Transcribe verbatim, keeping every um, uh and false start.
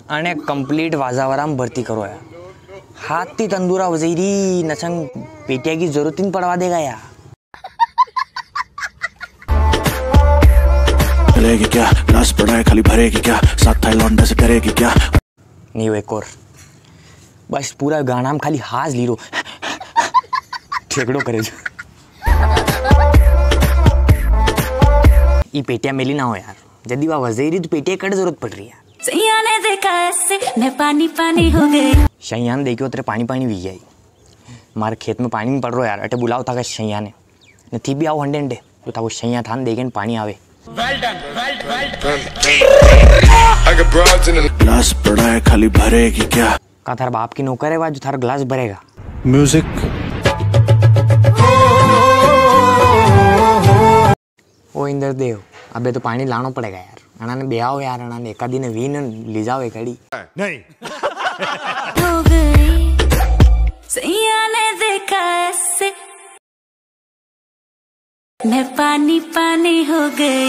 अने complete वाजावारा में भर्ती करो यार। हाथ ती तंदूरा वजई री, नचंग पेटिया की जरूरत ही नी पड़वा देगा यार। चलेगी क्या? नस पड़ा है, खाली भरेगी क्या? साथ थाई लौंडा से डरेगी क्या? नी, वो एक और। बस पूरा गाना में खाली हाज ली रो। ठेकड़ो करे जो। ई पेटिया मेली ना हो यार। जदी वा वजई री तो पेटिया कट जरूरत पड़ री है। सैया ने देखा ऐसे, मैं पानी पानी हो गई। सैया ने देखियो तेरे पानी पानी वी गई। मारे खेत में पानी नी पड़ रो यार, अटे बुलाओ थाका सैया ने। ने थी भी आओ हंडे हंडे, तो थाको सैया थान देखे ने पानी आवे। Well done, well, well done। I got broads in the नस पड़ा है, खाली भरेगी क्या? का थारे बाप की नौकर है वा जो थारा ग्लास भरेगा? Music। ओ इंद्रदेव, अबे तो पानी लानो पड़ेगा यार। अणा ने ब्याव यार, अणा ने एका दिन वीन ली जाओ एक घड़ी। नहीं। हो गई, सैया ने देखा ऐसे, मैं पानी पानी हो गई।